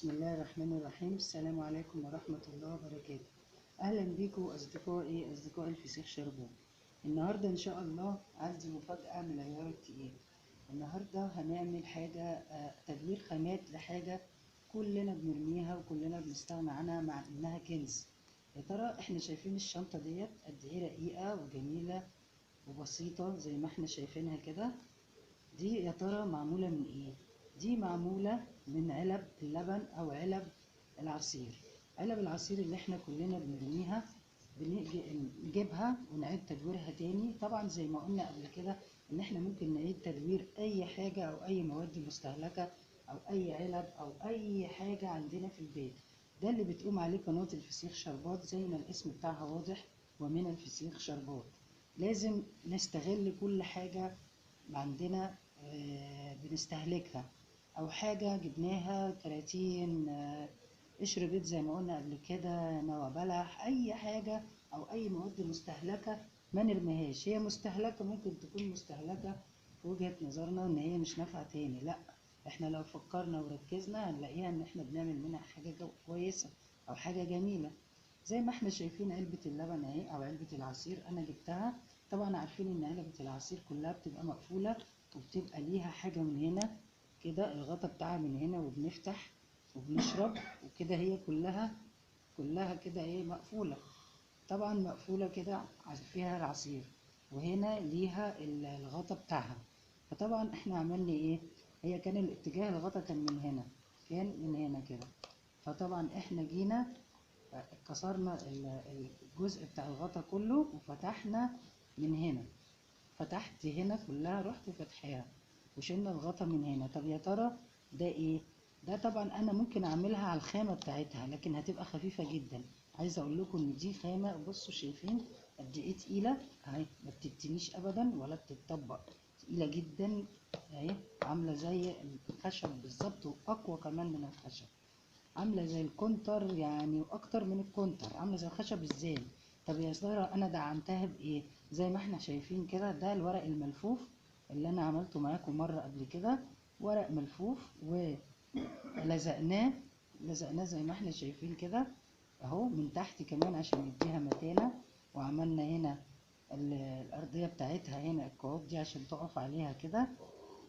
بسم الله الرحمن الرحيم. السلام عليكم ورحمة الله وبركاته. أهلا بيكم أصدقائي أصدقاء الفسيخ شربات. النهاردة إن شاء الله عندي مفاجأة من العيار التقيل. النهاردة هنعمل حاجة تدوير خامات لحاجة كلنا بنرميها وكلنا بنستغنى عنها مع إنها كنز. يا ترى إحنا شايفين الشنطة ديت قد إيه رقيقة وجميلة وبسيطة زي ما إحنا شايفينها كده. دي يا ترى معمولة من إيه؟ دي معمولة من علب اللبن أو علب العصير. علب العصير اللي احنا كلنا بنرميها بنجيبها ونعيد تدويرها تاني. طبعا زي ما قلنا قبل كده ان احنا ممكن نعيد تدوير اي حاجة او اي مواد مستهلكة او اي علب او اي حاجة عندنا في البيت. ده اللي بتقوم عليه قناة الفسيخ شربات، زي ما الاسم بتاعها واضح، ومن الفسيخ شربات. لازم نستغل كل حاجة عندنا بنستهلكها او حاجة جبناها، كراتين، قشر بيض زي ما قلنا قبل كده، نوى بلح، اي حاجة او اي مواد مستهلكة ما نرميهاش. هي مستهلكة، ممكن تكون مستهلكة في وجهة نظرنا ان هي مش نافعة تاني، لا، احنا لو فكرنا وركزنا هنلاقيها ان احنا بنعمل منها حاجة كويسة او حاجة جميلة. زي ما احنا شايفين علبة اللبن اهي او علبة العصير انا جبتها. طبعا عارفين ان علبة العصير كلها بتبقى مقفولة وبتبقى ليها حاجة من هنا كده، الغطا بتاعها من هنا، وبنفتح وبنشرب وكده. هي كلها كده ايه مقفولة، طبعا مقفولة كده فيها العصير، وهنا ليها الغطا بتاعها. فطبعا احنا عملنا ايه، هي كان الاتجاه الغطا كان من هنا، كان من هنا كده. فطبعا احنا جينا كسرنا الجزء بتاع الغطا كله وفتحنا من هنا، فتحت هنا كلها، رحت فتحها وشلنا الغطا من هنا. طب يا ترى ده ايه؟ ده طبعا انا ممكن اعملها على الخامة بتاعتها، لكن هتبقى خفيفة جدا. عايزة اقول لكم ان دي خامة، بصوا شايفين قد ايه تقيلة اهي، ما بتتنيش ابدا ولا بتتطبق، تقيلة جدا اهي، عاملة زي الخشب بالظبط واقوى كمان من الخشب، عاملة زي الكونتر يعني، واكتر من الكونتر، عاملة زي الخشب الزان. طب يا ترى انا دعمتها بايه؟ زي ما احنا شايفين كده، ده الورق الملفوف اللي انا عملته معاكم مرة قبل كده، ورق ملفوف ولزقناه، لزقناه زي ما احنا شايفين كده اهو من تحت كمان عشان يديها متانة. وعملنا هنا الارضية بتاعتها هنا الكعوب دي عشان تقف عليها كده،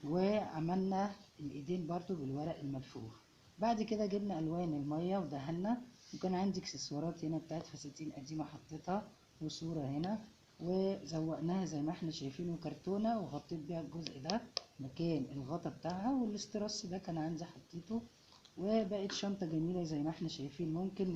وعملنا الايدين برضو بالورق الملفوف. بعد كده جبنا الوان المية ودهنا، وكان عندي اكسسوارات هنا بتاعت فساتين قديمة حطيتها، وصورة هنا، وزوقناها زي ما احنا شايفين، وكرتونة وغطيت بيها الجزء ده مكان الغطا بتاعها، والاسترس ده كان عندي حطيته، وبقت شنطة جميلة زي ما احنا شايفين. ممكن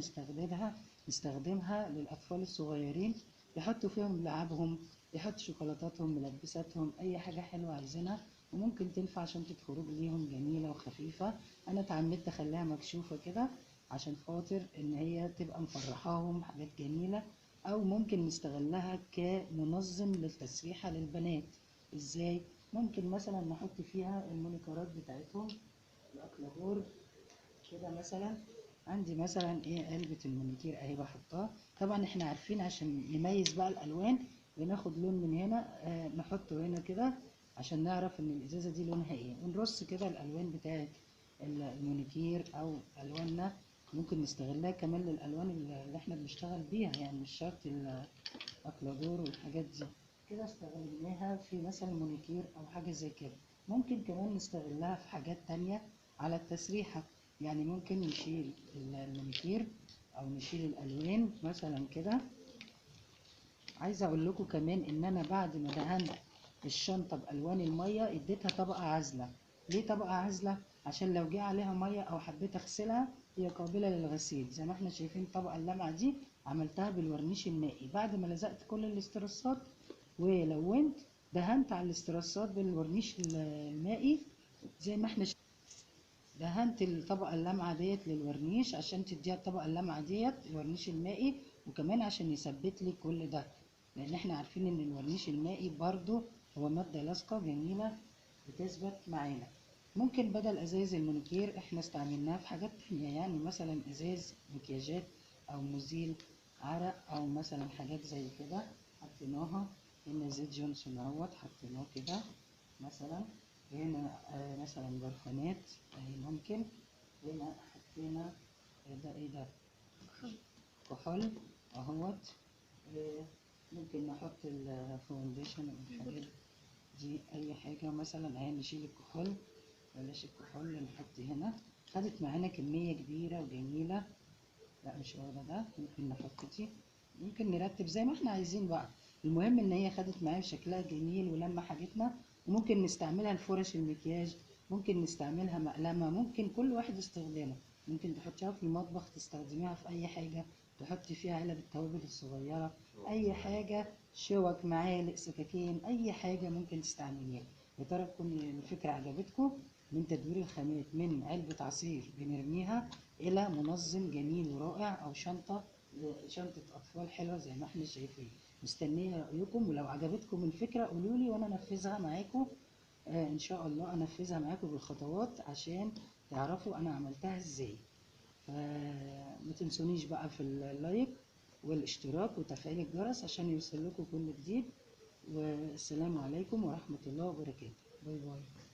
نستخدمها للأطفال الصغيرين، يحطوا فيهم لعبهم، يحطوا شوكولاتاتهم، ملبساتهم، أي حاجة حلوة عايزينها. وممكن تنفع شنطة خروج ليهم جميلة وخفيفة. أنا اتعمدت أخليها مكشوفة كده عشان خاطر إن هي تبقى مفرحاهم حاجات جميلة، أو ممكن نستغلها كمنظم للتسريحة للبنات. إزاي؟ ممكن مثلا نحط فيها المونيكارات بتاعتهم، الأكلادور كده مثلا. عندي مثلا إيه علبة المونيكير أهي بحطها. طبعا إحنا عارفين عشان نميز بقى الألوان بناخد لون من هنا نحطه هنا كده عشان نعرف إن الإزازة دي لونها إيه، ونرص كده الألوان بتاعت المونيكير أو ألواننا. ممكن نستغلها كمان للألوان اللي احنا بنشتغل بيها، يعني مش شرط الأكلادور والحاجات دي. كده استغلناها في مثلا مونيكير أو حاجة زي كده. ممكن كمان نستغلها في حاجات تانية على التسريحة، يعني ممكن نشيل المونيكير أو نشيل الألوان مثلا كده. عايزة أقول لكم كمان إن أنا بعد ما دهنت الشنطة بألوان المية اديتها طبقة عازلة. ليه طبقة عازلة؟ عشان لو جه عليها مية أو حبيت أغسلها هي قابلة للغسيل. زي ما احنا شايفين الطبقة اللمعة دي عملتها بالورنيش المائي. بعد ما لزقت كل الاسترسات ولونت، دهنت على الاسترسات بالورنيش المائي زي ما احنا دهنت الطبقة اللمعة ديت للورنيش عشان تديها الطبقة اللمعة ديت الورنيش المائي، وكمان عشان يثبت لي كل ده، لأن احنا عارفين إن الورنيش المائي برضو هو مادة لاصقة جميلة بتثبت معانا. ممكن بدل ازايز المونيكير احنا استعملناها في حاجات تانية، يعني مثلا ازاز مكياجات او مزيل عرق او مثلا حاجات زي كده حطيناها هنا. زيت جونسون اهوت حطيناه كده مثلا هنا، مثلا برفانات اهي ممكن هنا حطينا ده ايه ده؟ كحول اهوت. ممكن نحط ال foundation والحاجات دي، اي حاجة مثلا اهي. نشيل الكحول، بلاش الكحول، نحط هنا. خدت معانا كمية كبيرة وجميلة. لا مش واخدة ده، ممكن نحط دي، ممكن نرتب زي ما احنا عايزين بقى. المهم ان هي خدت معايا شكلها جميل ولما حاجتنا، وممكن نستعملها لفرش المكياج، ممكن نستعملها مقلمة، ممكن كل واحد استخدامه. ممكن تحطيها في المطبخ، تستخدميها في اي حاجة، تحطي فيها علب التوابل الصغيرة، اي حاجة، شوك، معالق، سكاكين، اي حاجة ممكن تستعمليها. يا ترى تكون الفكرة عجبتكم من تدوير الخامات من علبة عصير بنرميها الى منظم جميل ورائع، او شنطة اطفال حلوة زي ما احنا شايفين. مستنية رأيكم، ولو عجبتكم الفكرة قولولي وانا انفذها معاكم. ان شاء الله انفذها معاكم بالخطوات عشان تعرفوا انا عملتها ازاي. فما تنسونيش بقى في ال like والاشتراك وتفعيل الجرس عشان يوصل لكم كل جديد. والسلام عليكم ورحمة الله وبركاته. bye bye.